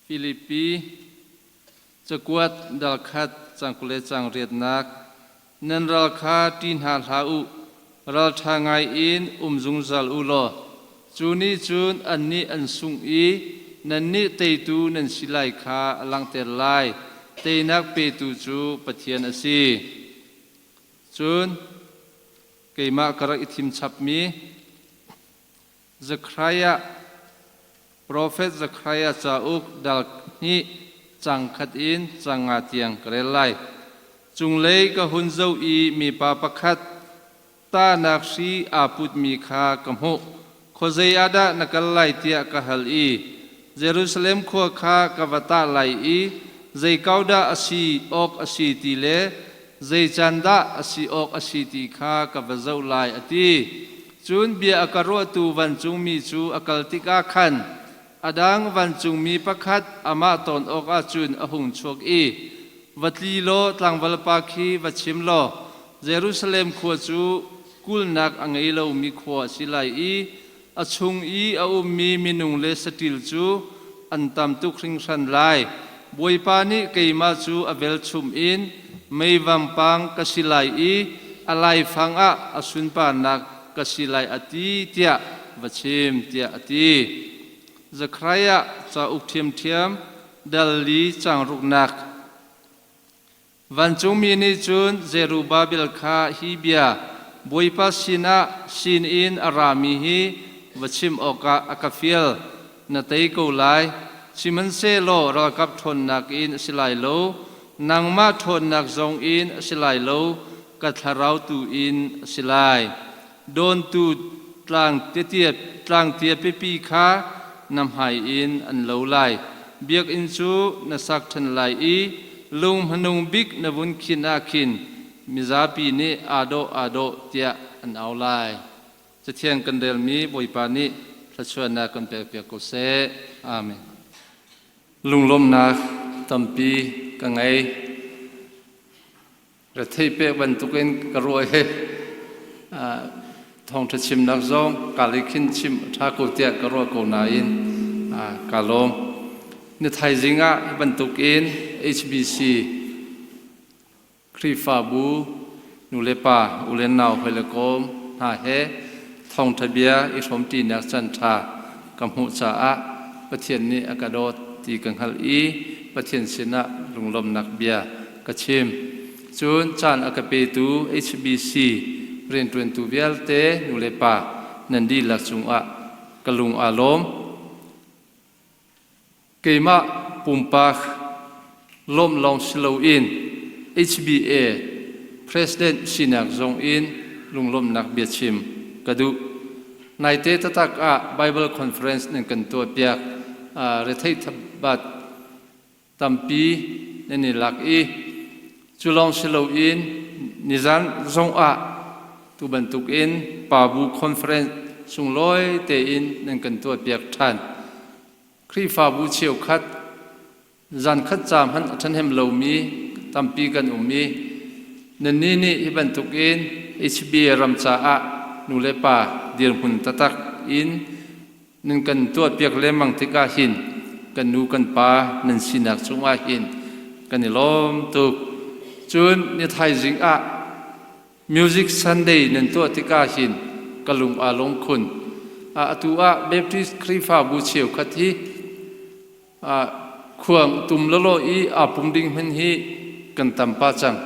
Filipi cakuat dal khat cang kul le cang riatnak nan ral kha ṭih hna hlah u, ralṭha ngai in um zungzal u law cu nih cun annih an sungh i nannih teitu nan si lai kha a langhter lai. Teinak petu cu Pathian a si. Cun keimah ka rak i thim chapmi Zekhariah, Profet Zekhariah cauk dal hnih cang khat in cang nga tiang ka rel lai. Cunglei ka hun zoh i mipa pakhat tahnak hri aa putmi kha ka hmuh. Khuazei ah dah na kal lai tiah ka hal i Jerusalem khua kha ka va tah lai i zei kau dah a si awk a si ti le zei caan dah a si awk a si ti kha ka va zoh lai a ti. Cun bia a ka ruahtu vancungmi cu a kal tikah khan a dang vancungmi pakhat amah ton awkah cun a hung chuak i, Va tli law tlangvalpa khi va chim law, Jerusalem khua cu kulhnak a ngei lomi khua a si lai i a chung i a ummi minung le saṭil cu an tam tuk hringhran lai. Bawipa nih keimah cu a velchum in mei vampang ka si lai i a laifang ah a sunparnak ka si lai a ti tiah va chim tiah a ti. Zekhariah cauk ṭhiamṭhiam dal li cang ruknak. Vancungmi nih cun Zerubbabel kha hi bia Bawipa sinah sinin a rami hi va chim awkah a ka fial. Na tei ko lai, sihmanhsehlaw ralkap ṭhawnnak in a si lai lo, nangmah ṭhawnnak zong in a si lai lo, ka thlarau tu in a si lai. Dawntu tlang tia pipi kha na hmai in an lo lai. Biakinn cu na sak ṭhan lai i lung hmanung bik na vun khin ah khin mizapi nih aa dawh aa dawh tiah an au lai. Cathiang kan relmi Bawipa nih thluachuahnak kan pekpiak ko seh. Amen. Lunglawmhnak tampi ka ngei. Rethei pek bantukin ka ruah hi thawngṭha chimnak zong ka lei khin chim a ṭha ko tiah ka ruah ko nain ka lawm. Ni thaizing ah hi bantukin HBC Khrihfabu nulepa u le nau hoi le kawm hna he thawngṭha bia i hrawmṭinak caan ṭha ka hmuh caah Pathian nih a ka dawt ti ka hngalh i Pathian sinah lunglawmhnak bia ka chim. Cun caan a ka petu HBC rianṭuantu vialte nulepa nan dihlak cungah ka lung aa lawm. Keimah pumpak lawmh lawng si loin HBA President sinak zong in lunglawmhnak biachim ka duh. Naite taktak ah Bible Conference nan kan tuahpiak. Retheih thabat tampi nan i lak i cu lawng si loin nizan zong ah tu bantukin Pabu Conference sunglawi tein nan kan tuahpiak ṭhan. Khrihfabu cheukhat zankhat ca hmanh a ṭhahnem lomi tampi kan um i nannih nih hi bantukin HBA ram caah nu le pa dirhmun taktak in nan kan tuahpiak lengmang tikah hin kan nu kan pa nan sinak cungah hin kan i lawm tuk. Cun ni thaizing ah Music Sunday nan tuah tikah hin ka lung aa lawm khun. Atu ah Baptist Khrihfabu cheukhat hi khuang tum lawlaw i aa pum ding hmanh hi kan tam pah cang.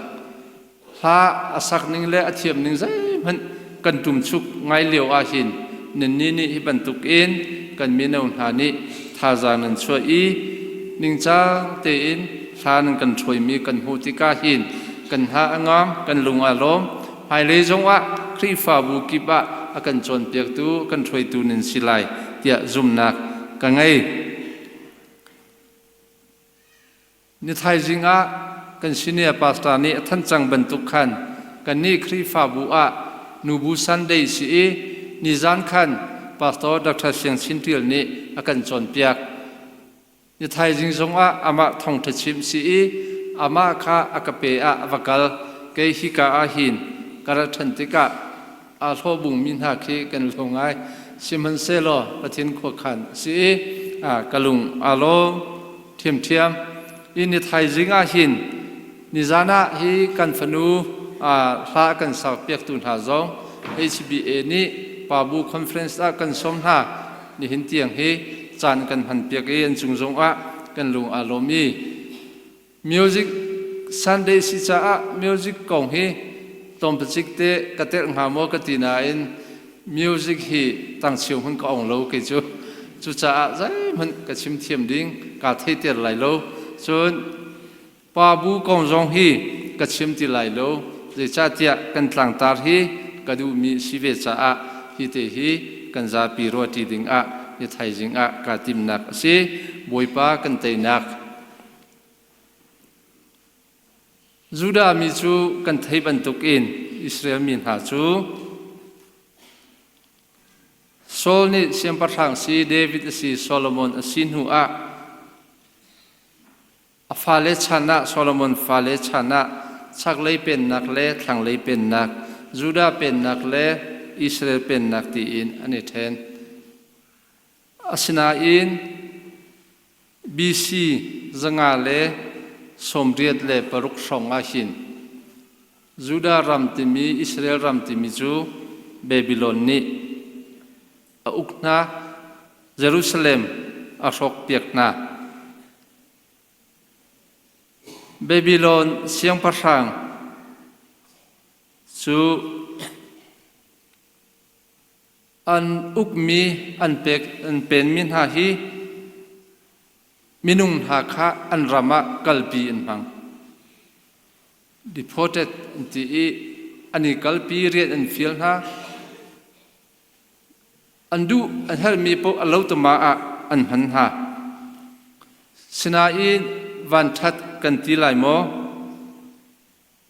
Hla a sak ning le a thiam ning zeihmanh kan ṭumchuk ngai lio ah hin nannih nih hi bantuk in kan mino hna nih thazaang nan chuah i ningcang tein hla nan kan ṭhuaimi kan hmuh tikah hin kan hna a ngam, kan lung aa lawm. Hmailei zongah Khrihfabu kip ah a kan cawnpiaktu, kan hruaitu nan si lai tiah zumhnak ka ngei. Ni thaizing ah kan senior pastor nih a thanh cang bantuk khan kannih Khrihfabu ah Nubu Sunday si i nizan khan Pastor Dr. Siang Chin Ṭial nih a kan cawnpiak. Ni thaizing zongah amah thawngṭha chimh si i amah kha a ka pe ah a va kal. Kei hika ah hin ka rat ṭhan tikah aa hlawhbungmi hna khi kan lo ngai. Sihmanhsehlaw Pathian khuakhan a si i ka lung aa lawm. ṭhiamṭhiam. I ni thaizing ah hin nizan ah hi kan fanu hla a kan sakpiaktu hna zong HBA nih Pabu Conference ah kan sawm hna. Nihin tiang hi caan kan hmanpiak i an cung zongah kan lung aa lawm i Music Sunday si caah music kong hi tlawmpacik te ka telh hnga maw ka ti nain music hi tangcheu hmun ka ong lo kei cu. Cucaah zeihmanh ka chim thiam ding kaa theiter lai lo. Cun pa bu kong zong hi ka chim ti lai lo. Zeicahtiah kan tlangtar hi ka duhmi si ve caah hi te hi kan zapi ruahṭi ding ah ni thaizing ah kaa timnak a si. Bawipa kan teinak. Judah mi cu kan theih bantukin Israel mi hna cu Saul nih siangpahrang si David a si Solomon a si hnu ah a fale chan ah Solomon fale chan ah chaklei pennak le thlanglei pennak Judah pennak le Israel pennak tiin an i ṭhen. Asinain BC 586 hrawng ah hin Judah ram timi Israel ram timi cu Babylon nih a uk hna, Jerusalem a hrawkpiak hna. Babylon siangpahrang cu An ukmi an pek an penmi hna hi minung hna kha an ram ah kalpi an hmang. Deported an ti i an i kalpi rian an fial hna. An duh an herhmi paoh a lotama ah an hman hna. Sinain vanṭhat kan ti lai maw?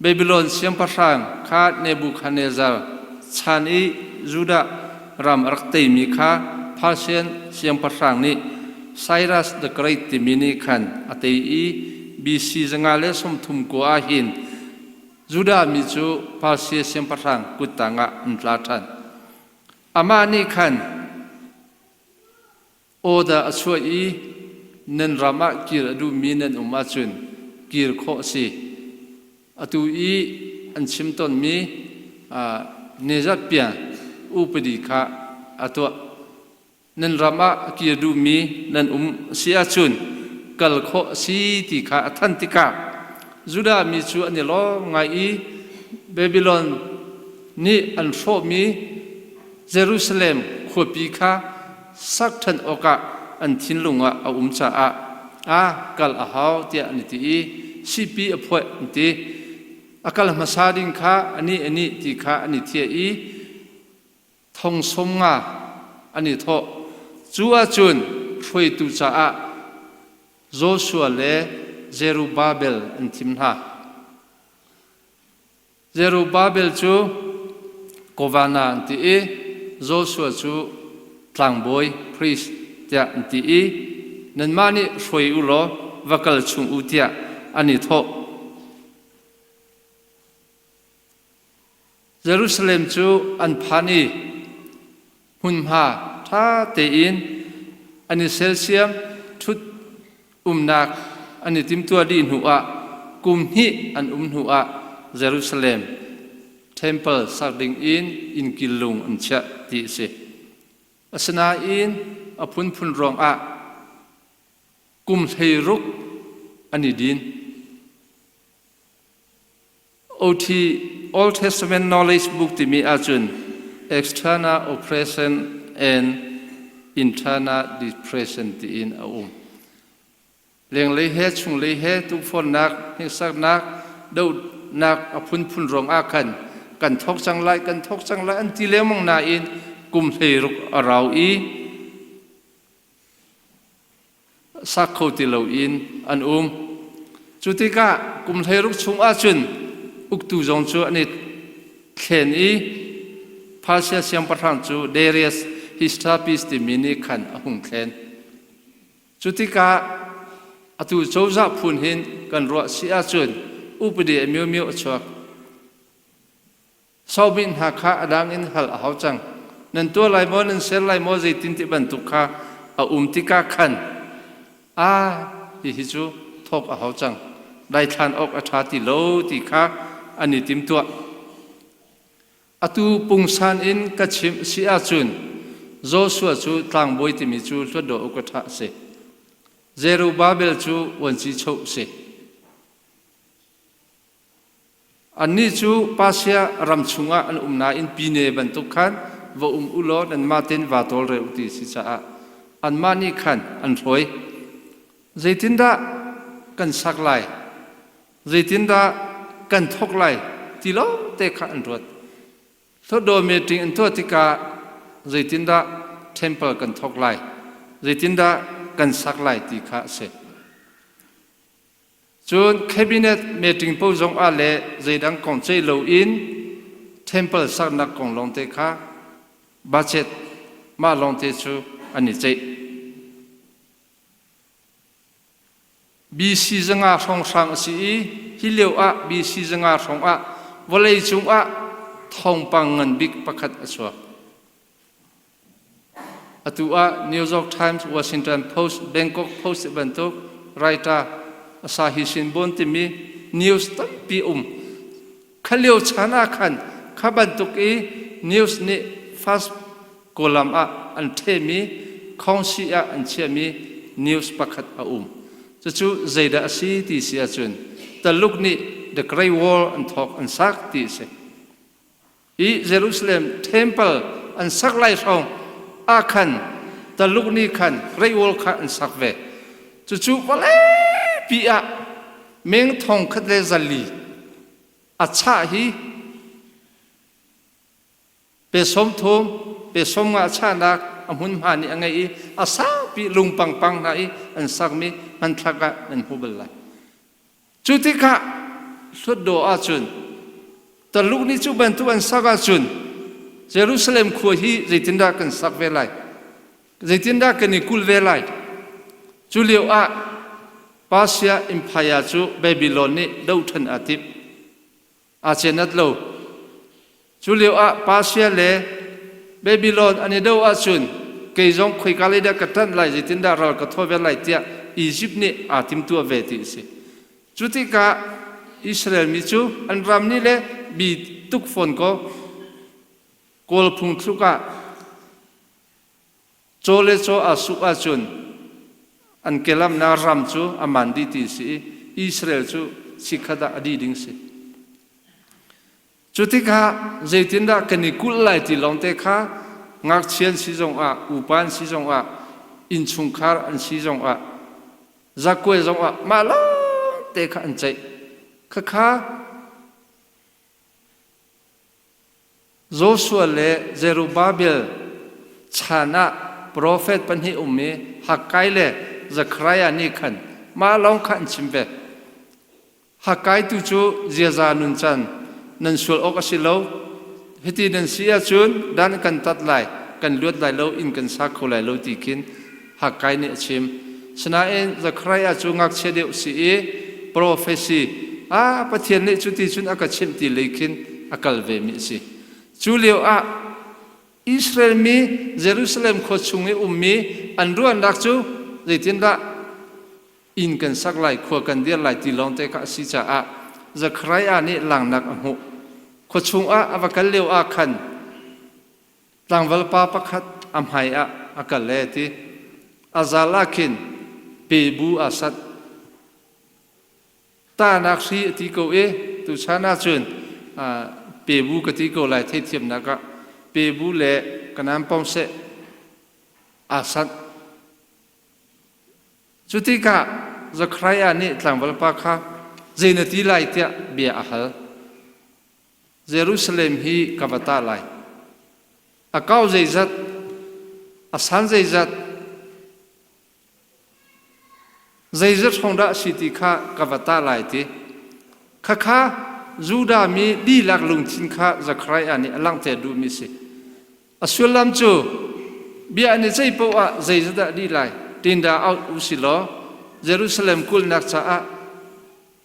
Babylon siangpahrang kha Nebuchadnezzar chan i Judah ram a rak teimi kha Persian siangpahrang nih Cyrus the Great timi nih khan a tei i BC 539 ah hin Judah mi cu Persia siangpahrang kuttang ah an tla ṭhan. Amah nih khan Order a chuah i nan ram ah kir a duhmi nan um ahcun kir khawh a si. Atu i an chim tawnmi nezatpian upadi kha a tuah. Nan ram ah a kir duhmi nan um a si ahcun kal khawh a si ti kha a thanh tikah Judah mi cu an i lawm ngai i Babylon nih an hrawhmi Jerusalem khuapi kha sak ṭhan awkah an thinlung ah a um caah a kal a hau tiah an i ti i sipi a phuah an ti. A kal hmasa ding kha anih anih ti kha an i thiah i thong 50 an i thawh. Cu ahcun hruaitu caah Joshua le Zerubbabel an thim hna. Zerubbabel cu Governor an ti i Joshua cu tlangbawi priest tiah an ti i nanmah nih hruai u law va kal chung u tiah an i thawh. Jerusalem cu an phan i hmunhma ṭha tein an i selsiam ṭhut umnak an i timtuah dih hnuah kum hnih an um hnuah Jerusalem temple sak ding in innkil lung an chiah ti a si. Asinain a phunphun ruangah kum 16 an i din. OT Old Testament Knowledge Book timi ahcun external oppression and internal depression tiin a um. Lenglei he chunglei he tukforhnak, hneksaknak, dohnak a phunphun ruangah khan kan thawk cang lai, kan thawk cang lai an ti lengmang nain kum 16 a rau i sak kho ti loin an um. Cu tikah kum 16 chung ahcun uktu zong cu an i thlen i Persia siangpahrang cu Darius Hystaspes timi nih khan a hung thlen. Cu tikah atu cozah phun hin kan ruah si ahcun upadi a miomio a chuak. Somi hna kha a dang in hal a hau cang. Nan tuah lai maw, nan ser lai maw, zeitin ti bantuk kha a um tikah khan a Hihi cu thawk a hau cang. Daithlan awk a ṭha ti lo ti kha an i timtuah. Atu pungsan in ka chimh si ahcun Joshua cu tlangbawi timi cu hluatdaw uk a ṭha a si. Zerubbabel cu vuanci choh a si. Annih cu Persia ram chungah an um nain pine bantuk khan va um u law nanmah tein vaa tawlrel u ti a si caah anmah nih khan an hruai. Zeitindah kan sak lai? Zeitindah kan thawk lai? ti lawngte kha an ruat. Hluttaw meeting an tuah tikah zeitindah temple kan thawk lai? Zeitindah kan sak lai ti kha a si. Cun cabinet meeting paoh zong ah le zeidang kong ceih loin temple saknak kong lawngte kha budget mah lawngte cu an i ceih. BC 500 hrawnghrang a si i hi lio ah BC 500 hrawng ah vawleicung ah thawngpang ngan bik pakhat a chuak. Atu ah New York Times, Washington Post, Bangkok Post bantuk writer Asahi Shimbun timi news tampi um. Kha lio chan ah khan kha bantuk i news nih first column ah an ṭhemi khawngsi ah an chiahmi news pakhat a um. Cucu zeidah a si ti si ahcun Taluk nih The Great Wall an thawk an sak ti a si. Hi Jerusalem temple an sak lai hrawng ah khan Taluk nih khan Great Wall kha an sak ve. Cucu vawleipi ah meng thong khat le zali a chah hi pe 30 pe 50 chahnak a hmunhma nih a ngei i a saupi lungpangpang hna i an sakmi hmanthlak ah nan hmu bal lai. Cu tikah Hlutdaw ahcun Taluk nih cu bantuk an sak ahcun Jerusalem khua hi zeitindah kan sak ve lai? Zeitindah kan i kulh ve lai? Cu lio ah Persia Empire cu Babylon nih doh ṭhan aa timh. Aa cenat lo. Cu lio ah Persia le Babylon an i do ahcun kei zong khoika lei dah ka ṭanh lai, zeitindah ral ka thaw ve lai tiah Izipt nih aa timtuah ve ti a si. Cu tikah Israel mi cu an ram nih le bi tuk fawn kaw Kawl phungthluk ah Caw le caw aa suk ahcun an kelamnak ram cu a man dih ti a si i Israel cu chikkhat ah a dih ding si. Cu tikah zeitindah kan i kulh lai ti lawngte kha ngakchia an si zongah, upa an si zongah, innchungkhar an si zongah, zakuai zongah mah lawngte kha an ceih. Khakha Joshua le Zerubbabel chan ah profet pahnih um i Haggai le Zekhariah nih khan mah lawng kha an chim ve. Haggai tu cu ziaza nuncan nan sual awk a si lo. Hiti nan si ahcun dan kan tat lai, kan luat lai lo, inn kan sa kho lai lo ti khin Haggai nih a chim. Sinain Zekhariah cu ngakchia deuh si i prophecy ah Pathian nih cuti cun a ka chimh ti lei khin a kal vemi a si. Cu lio ah Israel mi Jerusalem khua chung i ummi an ruahnak cu zeitindah inn kan sak lai, khua kan dir lai ti lawngte kha a si caah Zekhariah nih langnak a hmuh. Khua chungah a va kal lio ah khan Tlangval pa pakhat a hmai ah a kal e ti. A zal ah khin pebu aa sat. Tahnak hri a ti ko i tuchan ahcun pebu ka ti ko lai theithiamnak ah pebu le kanan pawng seh aa sat. Cu tikah Zekhariah nih tlangval pa kha zei na ti lai tiah bia a hal. Jerusalem hi ka va tah lai. A kau zeizat, a san zeizat, zeizat hrawng dah a si ti kha ka va tah lai ti. Khakha Judah mi dihlak lungthin kha Zekhariah nih a langhter duhmi a si. A sullam cu bia an i ceih paoh ah zeizat dah dih lai, tindah out u si law Jerusalem kulhnak caah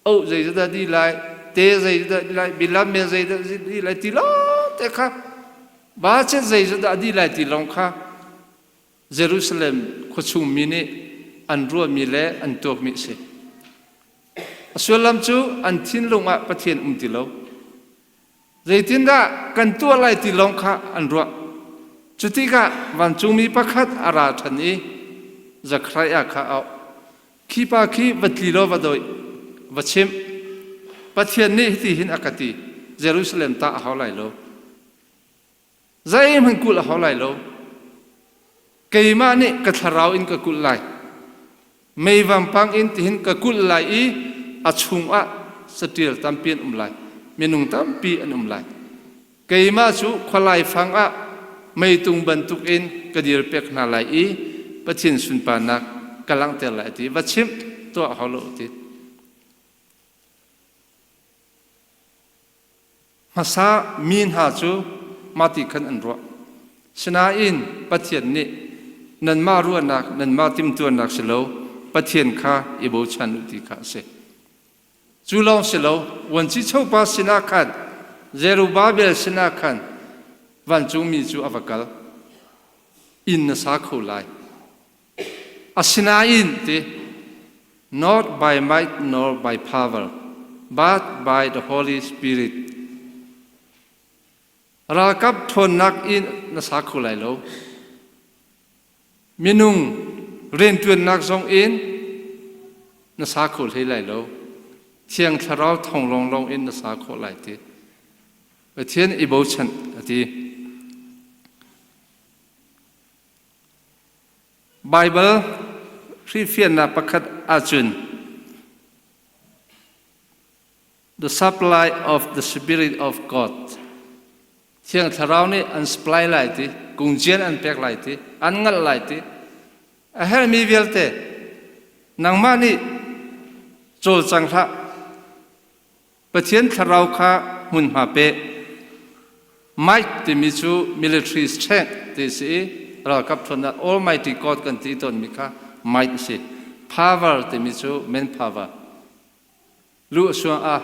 oh zeidah di lai te zeidah di lai bilam men zeidah di lai ti lawng te kha ba chet zeidah di lai ti lawng kha Jerusalem khuachung mi nih an ruahmi le an tuakmi a si. A sullam cu an thinlung ah Pathian um ti lo. Zeitindah kan tuah lai ti lawng kha an ruah. Cutikah vancungmi pakhat a ra ṭhan i Zekhariah kha a auh. Khi pa khi va tli law va dawih, va chimh. Pathian nih hitihin a ka ti, Jerusalem tah a hau lai lo. Zeihmanh kulh a hau lai lo. Keimah nih ka thlarau in ka kulh lai. Mei vampang in tihin ka kulh lai i a chungah saṭil tampi an um lai. Minung tampi an um lai. Keimah cu khualai fang ah meitung bantukin ka dir pek hna lai i Pathian sunparnak ka langhter lai ti va chimh tuah hau lo ti. Hmasa mi hna cu mahti khan an ruah. Sinain Pathian nih nanmah ruahnak, nanmah timhtuahnak si lo, Pathian kha i bochan u ti kha a si. Cu lawng si lo, vuancichopa sinah khan, Zerubbabel sinah khan vancungmi cu a va kal. Inn na sa kho lai. Asinain ti, not by might nor by power, but by the Holy Spirit. Ralkap ṭhawnnak in na sa kho lai lo. Minung rianṭuannak zong in na sa kho hlei lai lo. Thiang Thlarau thawng lawnglawng in na sa khawh lai ti. Pathian i bochan a ti. Baibal hrilhfiannak pakhat ahcun the supply of the Spirit of God Thiang Thlarau nih an supply lai ti, kungcian an pek lai ti, an ngalh lai ti, a herhmi vialte nangmah nih cawlcang hlah. Pathian thlarau kha hmunhma pe. Might timi cu military strength ti si i ralkap ṭhawnnak Almighty God kan ti tawnmi kha might a si. Power timi cu manpower. Lu a suang ah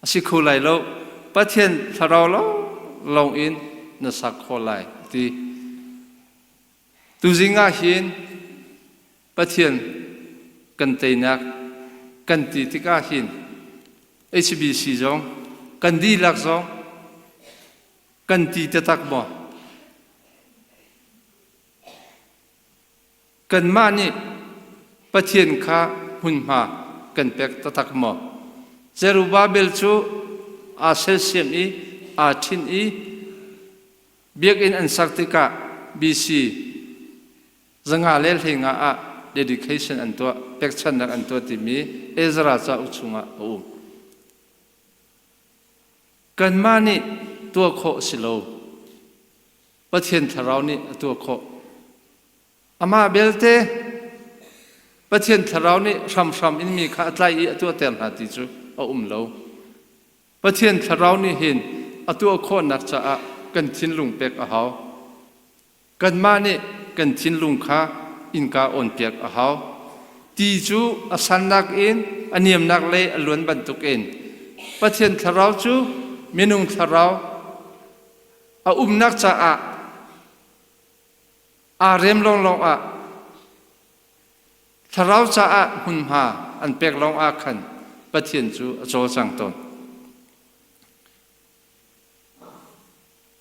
a si kho lai lo. Pathian thlarau lawnglawng in na sak khawh lai ti. Tuzing ah hin Pathian kan teinak kan ti tikah hin HBC zong kan dihlak zong kan ti taktak maw? Kanmah nih Pathian kha hmunhma kan pek taktak maw? Zerubbabel cu aa sersiam i aa ṭhin i biakinn an sak tikah BC 513 ah dedication an tuah, pekchanhnak an tuah timi Ezra cauk chungah a um. Kanmah nih tuah khawh a si lo. Pathian Thlarau nih a tuah khawh. Amah belte Pathian Thlarau nih hramhram in mi kha a tlaih i a tuahter hna ti cu a um lo. Pathian Thlarau nih hin a tuah khawhnak caah kan thinlung pek a hau. Kanmah nih kan thinlung kha innka awnpiak a hau. Ti cu a sannak in a niamnak lei a luan bantukin Pathian thlarau cu minung thlarau a umnak caah aa rem lawnglawng ah thlarau caah hmunhma an pek lawng ah khan Pathian cu a cawlcang tawn.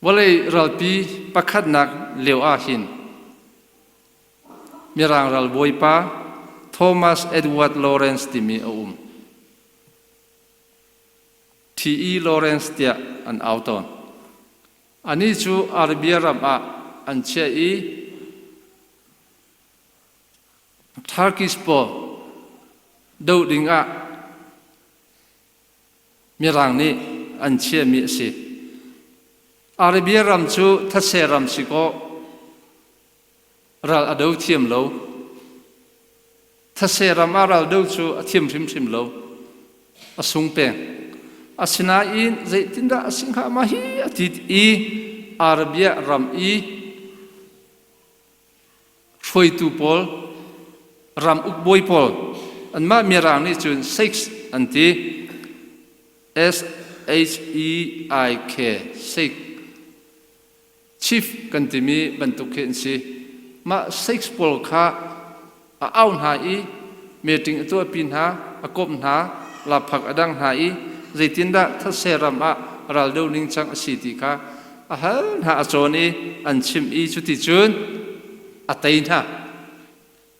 Vawlei ralpi pakhatnak lio ahhin Mirang ralbawipa Thomas Edward Lawrence timi a um. T.E. Lawrence tiah an au tawn. Anih cu Arabia ram ah an chiah i Turkish pawl doh dingah Mirang nih an chiahmi a si. Arabia ram cu thetse ram si kaw ral a do thiam lo. Thetse ram ah ral do cu a thiam hrimhrim lo. A sung peng. Asinain zeitindah a si hnga ma hi a ti i Arabia ram i hruaitu pawl, ram ukbawi pawl, anmah Mirang nih cun Sheikhs an ti. S-H-E-I-K, Sheikh, chief kan timi bantuk khi an si. Mah Sheikhs pawl kha A au hna i meeting a tuahpi hna, a komh hna, laphak a dang hna i zeitindah thetse ram ah raldo ningcang a si ti kha a hal hna a cawn i an chimh i cuticun a tei hna.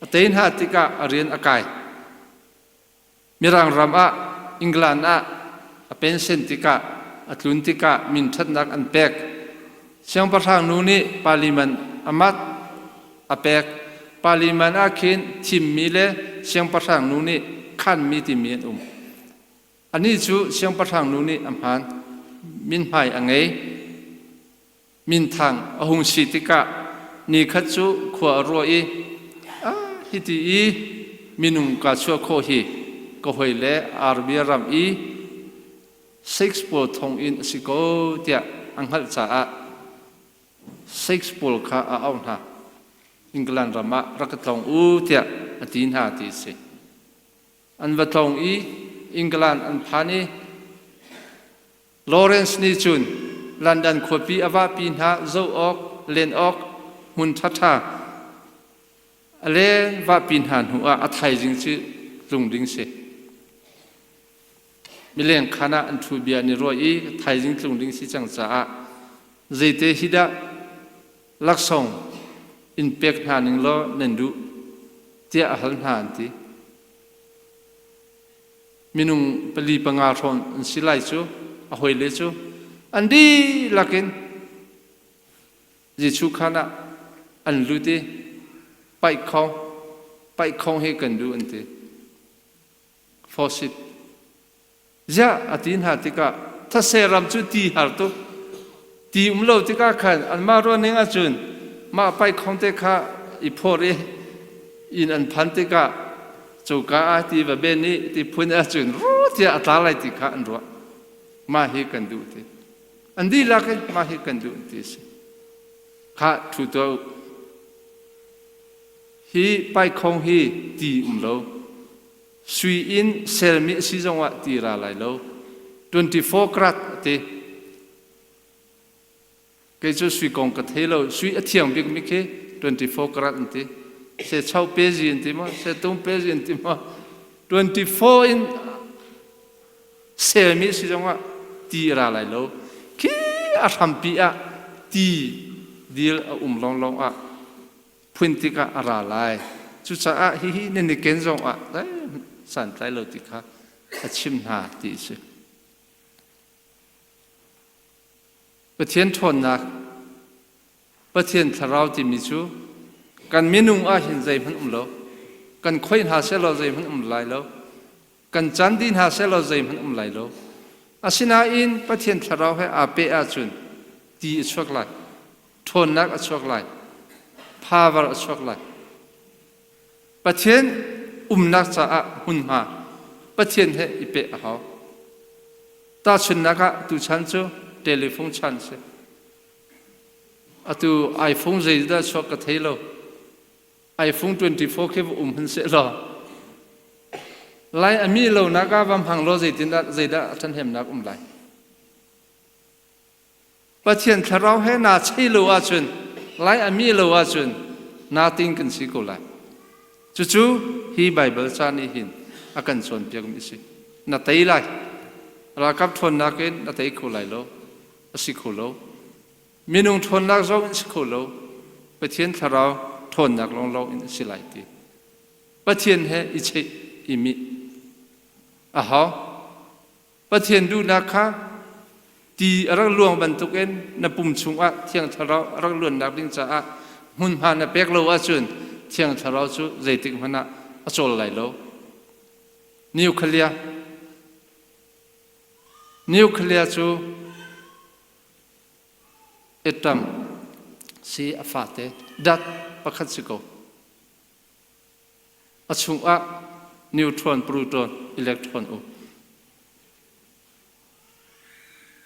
A tei hna tikah a rian a kai. Mirang ram ah England ah a pension tikah a tlun tikah min ṭhatnak an pek. Siangpahrang nu nih parliament a mat a pek. Parliament ah khin thimmi le siangpahrang nu nih khanmi timi an um. Anih cu siangpahrang nu nih a hmaan. Minhmai a ngei. Minthang a hung si tikah nikhat cu khua a ruah i ah hiti i minung kaa chuah khawh hi ka hoi le Arabia ram i sex pawl thonginn a si ko tiah a hngalh caah sex pawl kha a auh hna. England ram ah rak ka tlawng u tiah a ti hna ti a si. An va tlawng i England an phan i Lawrence nih cun London khuapi a vahpi hna zoh awk, len awk hmun ṭhaṭha a len vahpi hna hnu ah a thaizing cu tlung ding si. Mileng khan ah an ṭhu bia an i ruah i thaizing tlung ding si cang caah zeite hi dah laksawng in pek hna ning law nan duh tiah a hal hna an ti. Minung pali panga hrawn an si lai cu a hawile cu an dihlak in Jesuh khan ah an lut i paihkhong paihkhong hi kan duh an ti. Fawsit ziah a ti hna tikah thase ram cu ti har tuk ti um lo tikah khan anmah ruahning ahcun mah paihkhong te kha i phawr i inn an phan tikah coka ah ti va ben i ti phun ahcun ru tiah a tla lai ti kha an ruah. Mah hi kan duh ti. An dihlak in mah hi kan duh ti si. Kha thu tuah u. Hi paikhong hi ti um lo. Sui in selmi a si zongah ti ra lai lo. 24 karat a ti. Kei cu sui kong ka thei lo. Sui a thiang bikmi khi 24 karat an ti. Se chau pezi an ti maw? Se tung pezi an ti maw? 24 in selmi si zongah ti a ra lai lo. Khi a hrampi ah ti dil a um lawnglawng ah phun tikah a ra lai. Cucaah hihi nan i ken zong ah santlai lo ti kha a chim hna ti a si. Pathian ṭhawnnak, Pathian thlarau timi cu kan minung ah hin zeihmanh um lo. Kan khoi hna sehlaw zeihmanh um lai lo. Kan can dih hna sehlaw zeihmanh um lai lo. Asinain Pathian thlarau he aa peh ahcun ti a chuak lai. Ṭhawnnak a chuak lai. Power a chuak lai. Pathian umnak caah hmunhma Pathian he i peh a hau. Tahchunhnak ah tuchan cu telephone chan si. Atu iPhone zeidah chuak ka thei lo. iPhone 24 khi va um hun seh law lai ami lo nak ah vam hang law zeitindah zeidah a ṭhahnemnak um lai. Pathian thlarau he naa chei lo ahcun lai ami lo ahcun nating kan si ko lai. Cucu hi Baibal ca nih hin a kan cawnpiakmi a si. Na tei lai. Ralkap ṭhawnnak in na tei kho lai lo. A si kho lo. Minung ṭhawnnak zong in si kho lo. Pathian thlarau ṭhawnnak lawnglawng in a si lai ti. Pathian he i cheih i mih a hau. Pathian duhnak kha ti a rak luang bantukin na pum chungah Thiang Thlarau a rak luannak ding caah hmunhma na pek lo ahcun Thiang Thlarau cu zeitik hmanh ah a cawl lai lo. Nuclear Nuclear cu atom si a fate dat pakhat si ko. A chungah neutron, proton, electron um.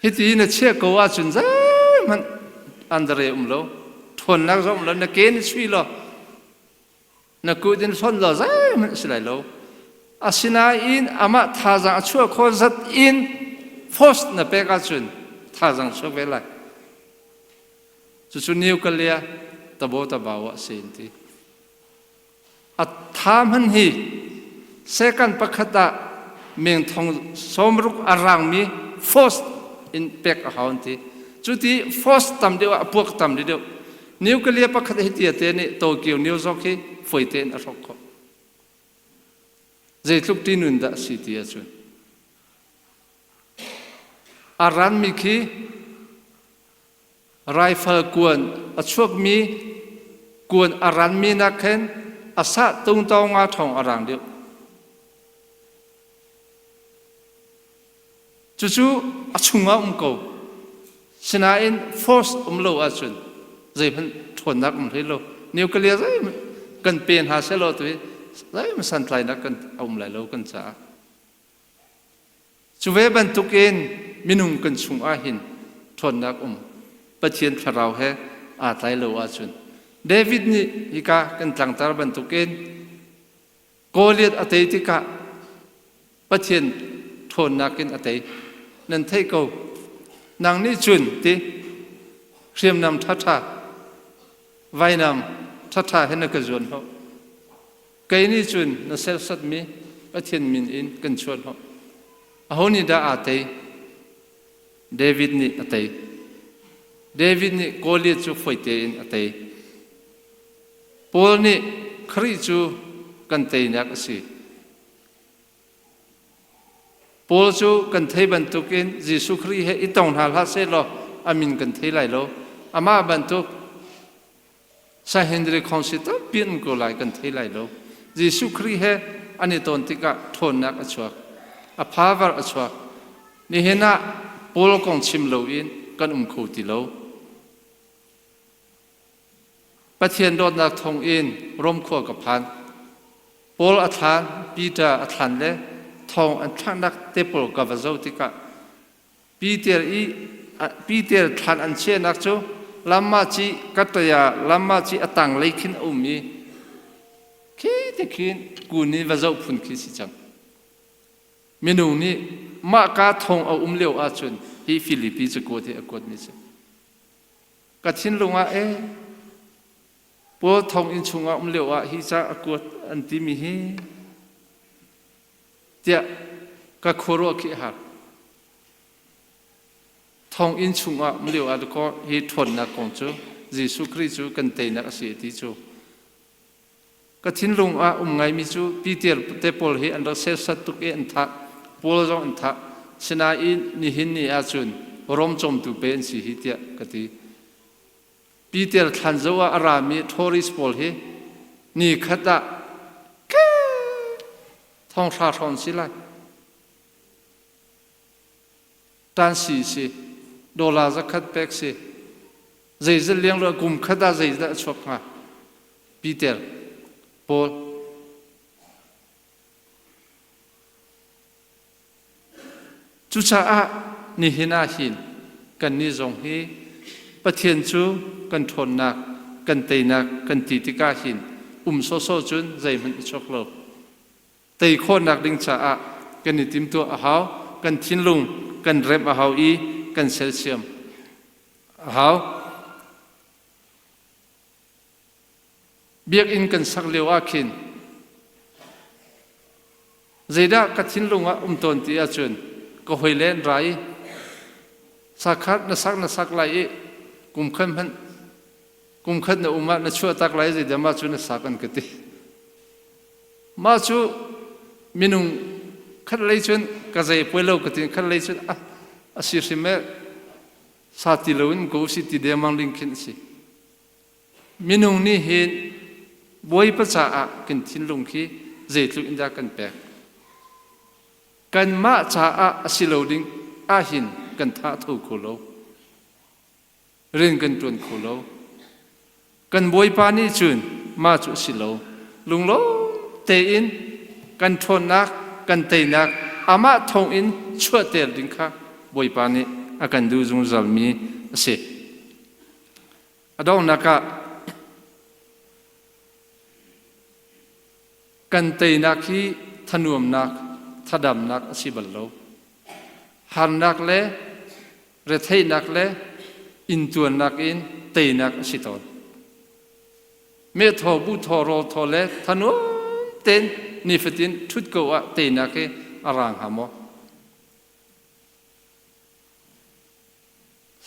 Hiti na chiah ko ahcun zeihmanh andare um lo. Ṭhawnnak zong um lo. Na ke na sui law, na kut in hlonh law zeihmanh si lai lo. Asinain amah thazaang a chuah khawh zat in force na pek ahcun thazaang chuak ve lai. Cucu nuclear tabo tabau ah si an ti. A tha hman hi second pakhat ah meng thong 60 a rangmi force in pek a hau an ti. Cu ti force tam deuh ah a puak tam deuh. Nuclear pakhat hi tia te nih Tokyo New York hi foi tein a hrawk khawh. Zeitluk ṭihnun dah a si ti ahcun a ranmi khi Rifle kuan a chuakmi kuan a ranmi nak khin a sah tungtawng nga ṭhawng a rang deuh. Cucu a chungah um ko. Sinain force um lo ahcun zeihmanh ṭhawnnak um hlei lo. Nuclear zeihmanh kan pe hna sehlaw tu hi zeihmanh santlainak kan a um lai lo kan caah. Cu ve bantukin minung kan chungah hin ṭhawnnak um Pathian Thlarau he aa tlai lo ahcun David nih hika kan tlangtar bantukin Goliath a tei tikah Pathian ṭhawnnak in a tei. Nan theih ko. Nang nih cun ti hriamnam ṭhaṭha vainam ṭhaṭha he na ka zuan hnawh. Kei nih cun na serhsatmi Pathian min in kan chuahhnawh. Aho nih dah aa tei? David nih a tei. David nih Goliath cu fawi tein a tei. Paul nih Khrih cu kan teinak a si. Paul cu kan thei bantukin Jesuh Khrih he i tong hna hlah sehlaw a min kan thei lai lo. Amah bantuk Sahendri Council tampi an ko lai kan thei lai lo. Jesuh Khrih he an i ton tikah ṭhawnnak a chuak. A power a chuak. Nihin ah Paul kong chim loin kan um kho ti lo. Pathian dawtnak thawng in Rom khua ka phan. Paul a thlan, Peter a thlan le thawng an thlaknak te pawl ka va zoh tikah Peter i Peter thlan an chiahnak cu lamma ci kataya lamma ci a tanglei khin a um i khi te khin kun in va zoh phun khi si cang. Minung nih mah ka thong a um lio ahcun hi Filipi cakuat hi a kuatmi si. Ka thinlung ah e Paul thonginn chungah um lio ah hi ca a kuat an timi hi tiah ka khuaruah khi a har. Thonginn chungah um lio ah dakaw hi ṭhawnnak kong cu Jesuh Khrih cu kan teinak a si ti cu ka thinlung ah um ngaimi cu Peter te pawl hi an rak serhsat tuk i an thah Paul zong an thah sinain nihin ni ahcun Rom cawmtu pe an si hi tiah ka ti. Peter thlan zoh ah a rami tourist pawl hi ni khat ah thonghra hrawn si lai tansi si dollar zakhat pek si zeizat liang lo kum khat ah zeizat a chuak hnga Peter Paul Cucaah nihin ah hin kannih zong hi Pathian cu kan ṭhawnnak, kan teinak kan ti tikah hin um sawsawh cun zeihmanh i chuak lo. Tei khawhnak ding caah kan i timtuah a hau, kan thinlung kan remh a hau i kan sersiam a hau. Biakinn kan sak lio ah khin zeidah ka thinlung ah um tawn ti ahcun ka hawile an ra i sakhat na sak na sak lai i kum khat hmanh kum khat na um ah na chuah tak lai zeidah mah cu na sak an ka ti. Mah cu minung khat lei cun ka zei puai lo ka ti khat lei cun a a si hrim e sa ti loin ko si ti dengmang ding khin a si. Minung nih hin Bawipa caah kan thinlung khi zeitluk in dah kan pek. Kanmah caah a si lo ding ahhin kan tha tho kho lo. Rian kan ṭuan kho lo. Kan Bawipa nih cun mah cu a si lo. Lunglawm tein kan ṭhawnnak, kan teinak amah thawngin chuahter ding kha Bawipa nih a kan duh zungzalmi a si. A donghnak ah kan teinak hi thanuamnak, thadamnak a si bal lo. Harnak le retheihnak le intuannak in teinak a si tawn. Meh thaw, buh thaw, rawl thaw le thanuam tein nifatin ṭhut ko ah teinak hi a ra hnga maw?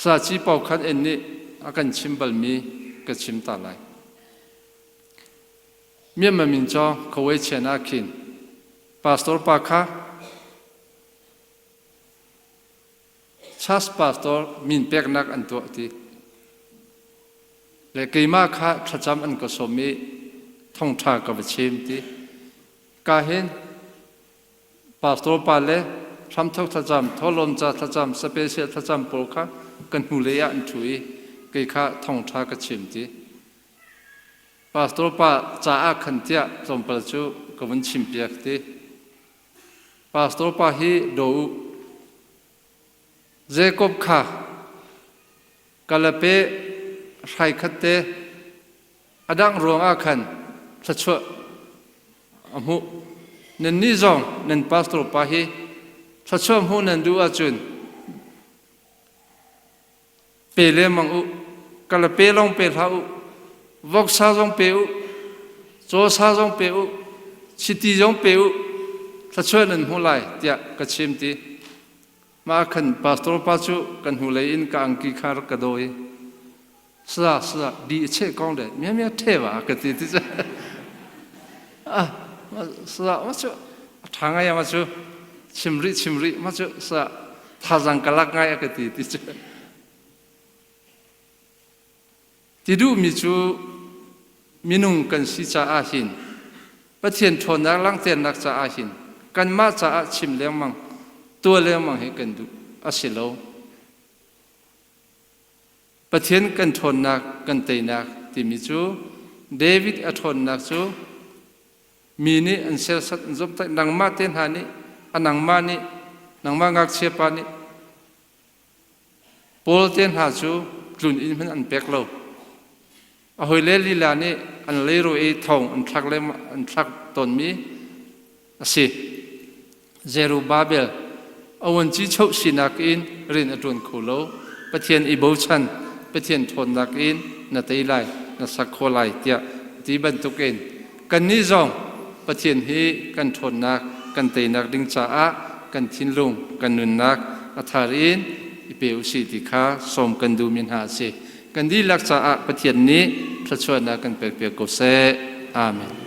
Saci pau khan en nih a kan chim balmi ka chim ta lai. Myanmar min caw Kawai Chian ah khin pastor pa kha church pastor min peknak an tuah ti le keimah kha thlacam an ka sawm i thongṭha ka va chim ti ka hin pastor pa le hramthok thlacam tholom ca thlacam special thlacam pawl kha kan hnulei ah an ṭhu i kei kha thongṭha ka chim ti pastor pa caah khan tiah tlawmpal cu ka vun chimpiak ti Pastor pa hi daw u. Jacob kha kalape hrai khat te a dangh ruangah khan thluachuah a hmuh. Nannih zong nan pastor pa hi thluachuah hmuh nan duh ahcun pe lengmang u. Kalape lawng pe hlah u. Voksa zong pe u. Cawsa zong pe u. Chiti zong pe u. Thluachuah nan hmu lai tiah ka chim ti. Mah khan pastor pa cu kan hnulei in ka angki kha rak ka dawi. Sa sa di che kong le mia mia the wa ka ti ti ah sa ma cu a ṭha ngai ma cu chim rih chim rih ma cu sa thazang ka lak ngai a ka ti ti cu ti duhmi cu minung kan si caah hin Pathian ṭhawnnak langhternak caah hin kanmah caah chim lengmang tuah lengmang hi kan duh a si lo. Pathian kan ṭhawnnak kan teinak timi cu David a ṭhawnnak cu mi nih an serhsat an zomhtaih nangmah te hna nih a nangmah nih nangmah ngakchia pa nih Paul te hna cu tlun inn hmanh an pek lo. A hawile lila nih an leiro i thong an thlak le an thlak tawnmi a si. Zerubbabel a vuanci choh sinak in rian a ṭuan kho lo. Pathian i bochan, Pathian ṭhawnnak in na tei lai, na sak khawh lai tiah ti bantukin kannih zong Pathian hi kan ṭhawnnak, kan teinak ding caah kan thinlung, kan nunnak a thar in i pe usih ti kha sawm kan duhmi hna a si. Kan dihlak caah Pathian nih thluachuahnak kan pekpiak ko seh. Amen.